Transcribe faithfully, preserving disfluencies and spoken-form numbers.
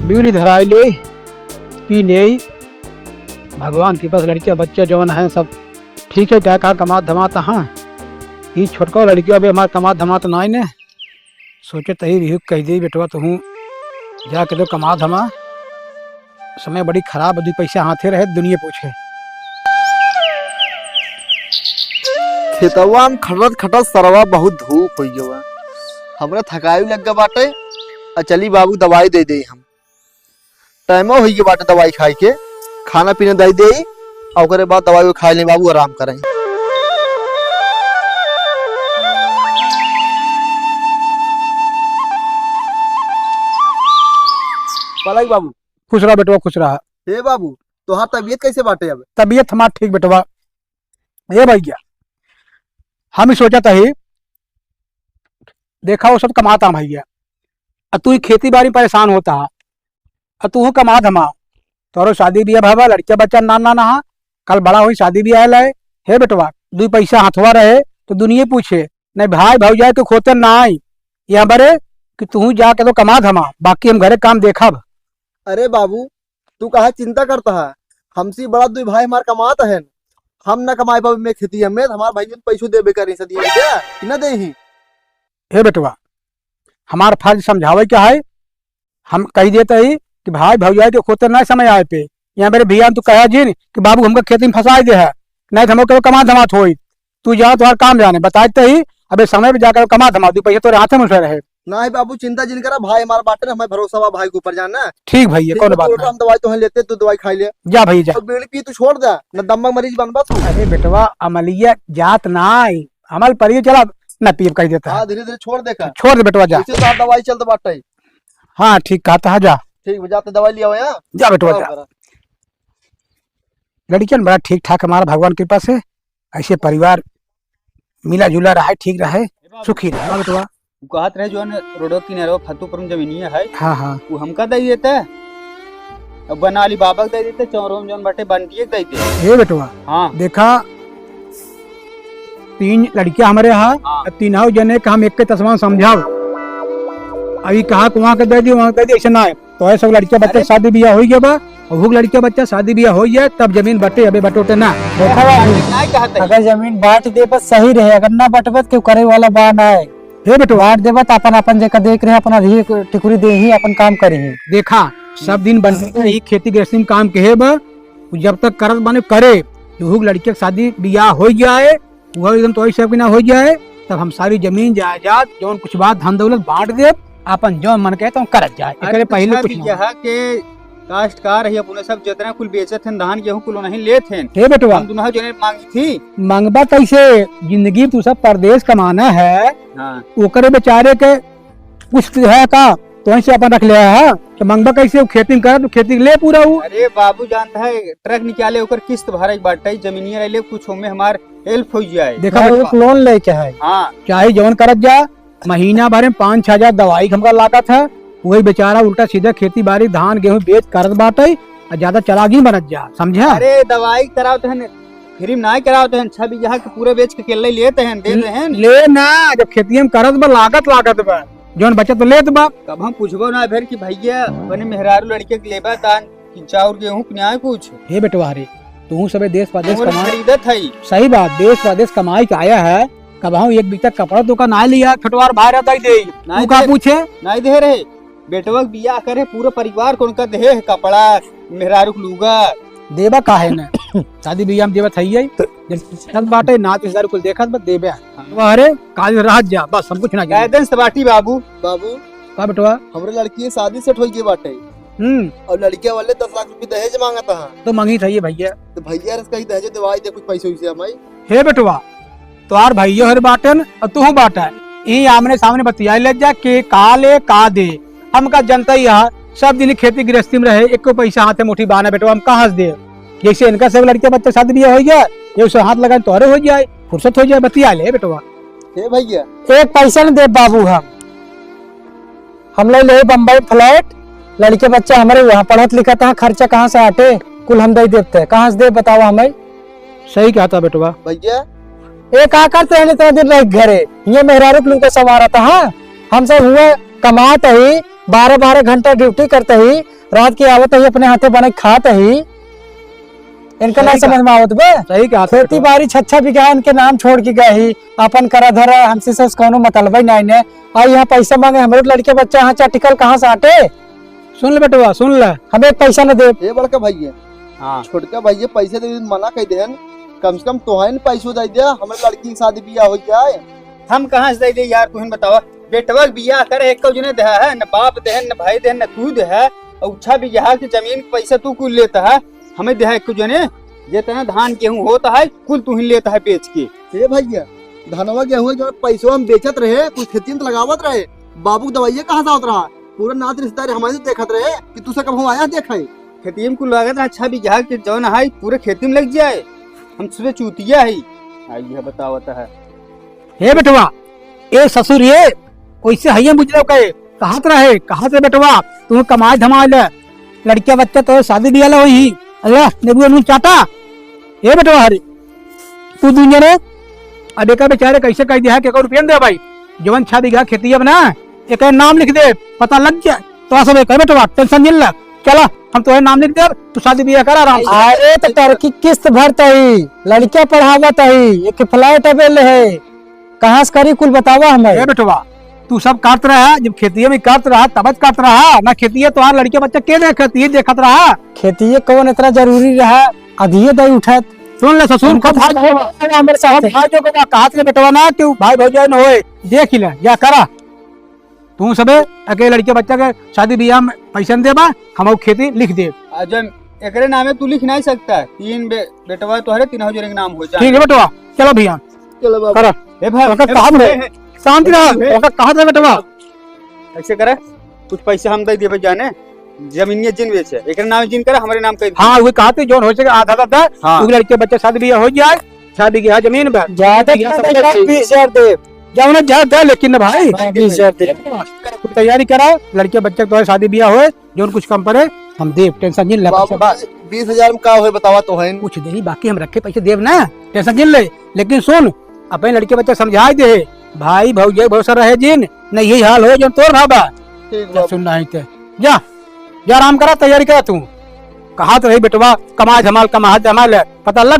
बीड़ी धराई ले, पी ले। भगवान के पास लड़किया बच्चा जवन है सब ठीक है, क्या कहाँ कमात धमात हाँ। ई छोटका लड़किया अबे हमार कमात धमात नाई ने। सोचे तही रिहु कह दे, "बेटवा तुहूँ जाके तो कमा धमा, समय बड़ी खराब, दुई पैसा हाथे रहे दुनिया पूछे।" खेतवा में खटत खटत सरवा बहुत धूप होइ गवा, हमरा थकाई लग गवा बाटे। आ चली बाबू दवाई दे दे हम। टाइमो होइ गवा बाटे दवाई खाए के, खाना पीना दे दे, आ ओकरे बाद दवाई खाए ले बाबू, आराम करें। पलाई बाबू। खुश रहा बेटवा, खुश रहा। हे बाबू, तोहार तबीयत कैसे बाटे अब? तबीयत हमार ठीक बेटवा। ए भैया, हम ही सोचत ही, देखा वो सब कमाता भैया, अब तू ही खेती बाड़ी में परेशान होता है, अब तू कमा धमा, तोरो शादी बियाह भवा, लड़का बच्चा ना ना ना, कल बड़ा होई शादी बियाह लाए। हे बेटवा, दुई पैसा हथवा रहे तो दुनिया पूछे, नहीं भाई भौजाई के खोते ना आई, ये हमारे कि तू जाके तो कमा धमा, बाकी हम घरे काम देखब। अरे बाबू, तू काहे चिंता करता है? हमसे बड़ा दुई भाई हमार कमात हन, हम ना कमाए पावे में खेती में, हमार भाई पैसों देबे करी सदी क्या कि ना देही? हे बेटवा, हमार फर्ज समझावे के है, हम कही देते ही कि भाई भौजाई के खोते ना समय आए पे, या मेरे भैया तू कहा जिन कि बाबू हमका खेती में फंसाए दे है, नहीं तो हमको कमा धमात होई, तू जा तुम्हार काम जाने बताते ही, अबे समय पे जाकर कमा धमा, दू पैसा तोरे हाथे में से रहे। नाही बाबू, चिंता जिन करा, भाई हमार बाटे ना, हमें भरोसा बा भाई के ऊपर, जान ना। ठीक भैया, ठीक कौन बा, बात तू ना। हम दवाई तोहे लेते, तू दवाई खाई ले। जा भैया, जा। और बीड़ी पी तू छोड़ दे, ना दम्मा मरीज बनबा तू। अरे बेटवा, अमलिया जात ना आई, अमल पर ही चला, ना पीब कह देता है। हाँ, धीरे धीरे छोड़ दे का। छोड़ दे बेटवा, जा। इसे तो दवाई चलत बाटे। हाँ, ठीक कहता है, जा। ठीक बा, जाते दवाई लिया हो यहाँ। जा बेटवा, जाओ जा। करा। लड़कियन बड़ा ठीक ठाक हमारा भगवान कृपा से, ऐसे परिवार मिला जुला रहे, ठीक रहे, सुखी रहे। हाँ बेटवा। उ कहत रहे, जौन रोडो किनारे फतूपुर में जमीनिया है, हाँ, हाँ। उ हमका दे देते, अब बनाली बाबा के दे देते, चौरो में जौन बाटे बंटिए के दे देते। हे बेटवा, हाँ। देखा, तीन लड़कियां हमारे यहाँ, हाँ। अब तीनों जने का हम एक के तस्मा समझाओ। अभी कहा कि वहाँ के दे दी, वहाँ के दे दी, ऐसे ना है। तो ऐसे लड़कियां बच्चे अरे शादी बियाह हो गया बा, और हुक लड़कियां बच्चा शादी बियाह हो गया, तब जमीन बटे, अबे बटोटे ना। देखा बाबू, नहीं कहत है। अगर जमीन बांट दे बस सही रहे, अगर ना बटबत केहू करे वाला बा ना है। हे बेटवा। बांट देबा त अपन, अपन जेका देख रहे, अपन अधिक टिकुरी देही, अपन काम करिही। देखा, सब दिन बन ही खेती गृहस्थी में काम कहे बा, उ जब तक करत बने करे, तो हुक लड़के के शादी बियाह हो जाए, वो एकदम तो ऐसे कि ना हो जाए, तब हम सारी जमीन जायदाद, जौन कुछ बात धन दौलत बांट देब, अपन जौन मन कहे तो करत जाए। अरे एकरे तो पहले छह कुछ ना बीघा हो। के काश्तकार है, अपने सब जितना कुल बेचत हैं, धान गेहूं कुल नहीं लेत हैं। हे बेटवा। हम दुनों जने मांगी थी। मांगबा कैसे? जिंदगी तू सब परदेश कमाना है, हाँ। ओकरे बेचारे के कुछ है का? तो ऐसे अपन रख ले है, तो मांगबा कैसे? वो खेती में कर, तू खेती ले पूरा वो। अरे बाबू जानता है, ट्रक निकाले, ओकर किस्त भरे के बाटे, जमीनिया ले कुछ ओमे हमार हेल्प हो जाए। देखा भाई, बेटवा। एक लोन लेके है। हाँ। चाहे जौन करत जा, महीना भर में पाँच छह हजार दवाई के हमका लागत है, वही बेचारा उल्टा सीधा खेती बाड़ी धान गेहूं बेच करत बाटे, आ ज्यादा चालाक ही बनत जा, समझा? अरे दवाई करावत हन, फ्री में ना करावत हन, छह बीघा के पूरा बेच के केले लेते हैं, दे दे हैं। ले ना, जब खेती में करत बा, लागत लागत बा, जौन बचत लेत बा। कब हम पूछबो ना भेल कि भैया, अपने मेहरारू लड़के के लेबा तान कि चाउर गेहूं के न्याय कुछ। हे बेटवा रे, तू सबे देश परदेश कौन कमा खरीदत है? सही बात, देश परदेश कमाई के आया है, कबहू एक बीता कपड़ा तो का ना लिया, छोटवार भाई रहता ही दे। नाई तू का दे, पूछे? नाई दे रहे। बेटवा के बियाह करे, पूरा परिवार कौन का देहे है कपड़ा, मेहरारू के लूगा। देबा काहे न? शादी बियाह में देबा थई है। जब चल बाटे, नाच रिश्तेदार कुल देखत बा, देबे। हाँ। वह रे, काज रह जा, बस हम कुछ ना कह जाने। देन से बाटी बाबू। बाबू, का बेटवा? हमरे लड़की के शादी सेट होई गई बाटे। हम्म। और लड़किया वाले दस लाख रुपए दहेज मांगत हा। तो मांगी था ये भैया। तो भैया रस कहीं दहेज देवाई दे कुछ पैसे वैसे हमारी। हे बेटवा, तोहार भैया हर बाटन और तू बाटा। ई आमने सामने बतिया ले जा के का ले का दे। हमका जनता ही है, सब दिन खेती गृहस्थी में रहे, एको पैसा हाथ में मुट्ठी बाना बेटवा, हम कहाँ से दे? जैसे इनका सब लड़के बच्चे शादी बियाह हो गया, ये उसे हाथ लगाए तोहरे हो जाए, फुर्सत हो जाए, बतिया ले बेटवा। हे भैया। एक पैसा न दे बाबू हम। हम ले ले बम्बई फ्लैट, लड़के बच्चा हमरे वहाँ पढ़त लिखत हैं, खर्चा कहाँ से आटे, कुल हम दे देते हैं। कहाँ से दे बतावा हमें? सही कहा था बेटवा। भैया। ए का करते हैं इतना दिन रह घरे? ये मेहरारू के लूगा सवारत है, हाँ? हम सब हुए कमात ही, बारह बारह घंटा ड्यूटी करते ही, रात के आवत ही, अपने हाथे बने खात ही, इनका सही नहीं समझ कहा। में आवत बे। सही कहा खेती बेटवा। बारी छह छह बीघा इनके नाम छोड़ के गए ही, अपन करा धरा, हमसे से कौनो मतलब ही नहीं ने। और यहाँ पैसा मांगे, हमरे लड़के बच्चा यहाँ चार टिकल कहाँ से आटे? सुन ले बेटवा, सुन ले। हमें पैसा न दे। ए बड़का भैया, हाँ। छोटका भैया पैसे देवे मना कह देहन, कम से कम तोहन पैसो दे दे, हमरे लड़की की शादी बियाह हो जाए। हम कहाँ से दे दे यार, तुहिन बतावा। बेटवा के बियाह करे एको जने देहा है, न बाप देहन, न भाई देहन, न तू देहा। और छह बीघा की जमीन के पैसा तू कुल लेता है, हमें देहा एको जने। जितना धान गेहूं होता है, कुल तुहिन लेता है बेच के। हे भैया, धनवा गेहूं जो पैसवा हम बेचत रहे, कुछ खेती में तो लगावत रहे, बाबू के दवाइया कहाँ से आवत रहा? पूरा नात रिश्तेदार हमारे से देखत रहे कि तू से कब हम आया देखे। खेती में कुल लागत रहा, छह बीघा के जौन है, पूरे खेती में लग जाए। हम सुबह चूतिया है। आ, यह बतावत है। हे बेटवा, ए ससुर, ये कैसे हइये बुझलो के? कहाँ त रहे, कहाँ त रहे बेटवा? तू कमाए धमाए ले, लड़किया बच्चा तो शादी बियाह ले होई। अल्लाह, नेबू अनून चाटा। हे बेटवा, हरे, तू दुनिया रे, अब एका बेचारे कैसे कह दिया है कि एको रुपया न दे भाई? जवन छह बीघा खेती अब ना, एक नाम लिख दे, पता लग जाए। तो सब एक बेटवा, टेंशन नहीं ले। चला, हम तोहे नाम लिख देब, तू शादी बियाह कर आराम से। अरे, तो टर्की किस्त भरता ही, लड़किया पढ़ावत ही, एक फ्लैट अबे ले है, कहाँ से करी कुल बतावा हमें। ए बेटवा, तू सब करत रहा, जब खेतिया में करत रहा, तब करत रहा, ना खेतिया तोहार लड़किया बच्चा के देखत, ये देखत रहा। खेतिया कौन इतना जरूरी रहा, अधिये दे उठत। सुन ले ससुर, उनका भाई, भाई, भाई, हमारे साथ है। भाई जो को कहा था बेटवा ना, तू भाई भौजाई न होए, देख ही ले, या करा। तू सबे अकेले लड़के बच्चा के शादी बियाह में पैसा न देबा, हम खेती लिख देब। आ जब एकरे नामे तू लिख नहीं सकता, तीन बे-, बेटवा तोहरे, तीनों जने के नाम हो जाए। ठीक है बेटवा, चलो भैया। चलो बाबू। करा। ए भाई, ओका ए कहा भाई, दे? ए, शांति रहा, ए, ओका कहा दे बेटवा? ऐसे करे, कुछ पैसा हम दे देबे जाने, जमीनिया जिन बेचे, एकरे नाम जिन करे, हमरे नाम कर दे। हाँ, वो कहा थे, जोन हो सके आधा आधा, हाँ। वो लड़के बच्चे शादी बियाह हो जाए, शादी की जमीन बा। ज्यादा बीस हजार दे, जाओ ना, ज्यादा दे, लेकिन ना भाई। हाँ, बीस हजार दे। तैयारी करा, लड़के बच्चे तो शादी बियाह होए, जोन कुछ कम पड़े, हम देब, टेंशन जिन ले। बाबू, पैसा बा। बीस हजार में का होए, बतावा तो है। कुछ देही, बाकी हम रखे पैसे देब ना, टेंशन जिन ले। लेकिन सुन, अपने लड़के बच्चे समझाई दे, भाई भौजाई भरोसा रहे जिन, नहीं यही हाल हो जोन तोर भाबा। ठीक जा बाबू। सुन नहीं ते, जा, जा आराम करा, तैयारी करा तू। कहा तो रही बेटवा, कमा धमाल, कमा धमाल, पता लग